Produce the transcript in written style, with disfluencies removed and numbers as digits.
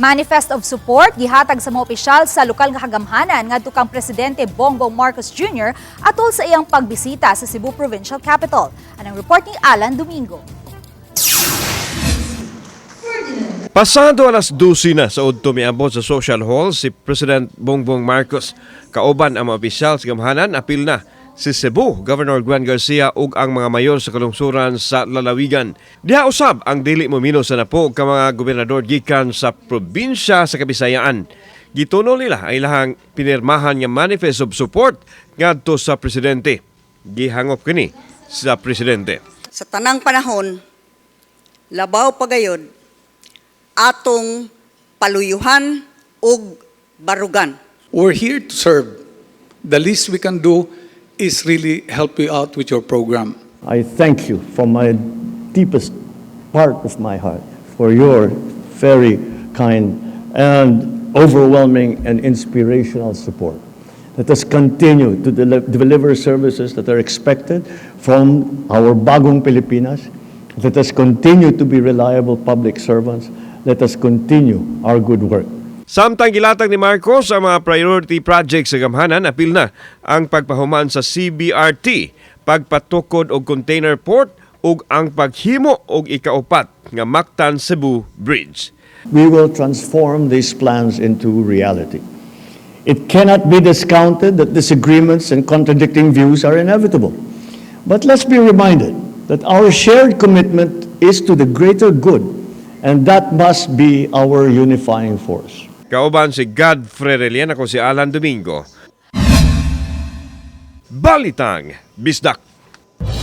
Manifest of support gihatag sa mga opisyal sa lokal nga kagamhanan ngadto kang Presidente Bongbong Marcos Jr. atol sa iyang pagbisita sa Cebu Provincial Capital. Anang report ni Alan Domingo. Pasado alas 12 na sa udto, miabot sa social hall si President Bongbong Marcos. Kauban ang mga opisyal sa gamhanan, apil na si Cebu Governor Gwen Garcia ug ang mga mayor sa kalungsuran sa lalawigan. Diha usab ang dili mo sa napo ka mga gobernador gikan sa probinsya sa Kabisayaan. Gitunol nila ang ilahang pinirmahan nga manifest of support ngadto sa presidente. Gihangop kini sa presidente. Sa tanang panahon, labaw pa gayod, atong paluyuhan ug barugan. We're here to serve. The least we can do is really help you out with your program. I thank you from my deepest part of my heart for your very kind and overwhelming and inspirational support. Let us continue to deliver services that are expected from our Bagong Pilipinas. Let us continue to be reliable public servants. Let us continue our good work. Samtang gilatag ni Marcos ang mga priority projects sa gamhanan, apil na ang pagpahuman sa CBRT, pagpatukod og container port ug ang paghimo og ikaupat nga Mactan Cebu Bridge. We will transform these plans into reality. It cannot be discounted that disagreements and contradicting views are inevitable. But let's be reminded that our shared commitment is to the greater good, and that must be our unifying force. Kauban si Godfrey Relian, ako si Alan Domingo. Balitang Bisdak.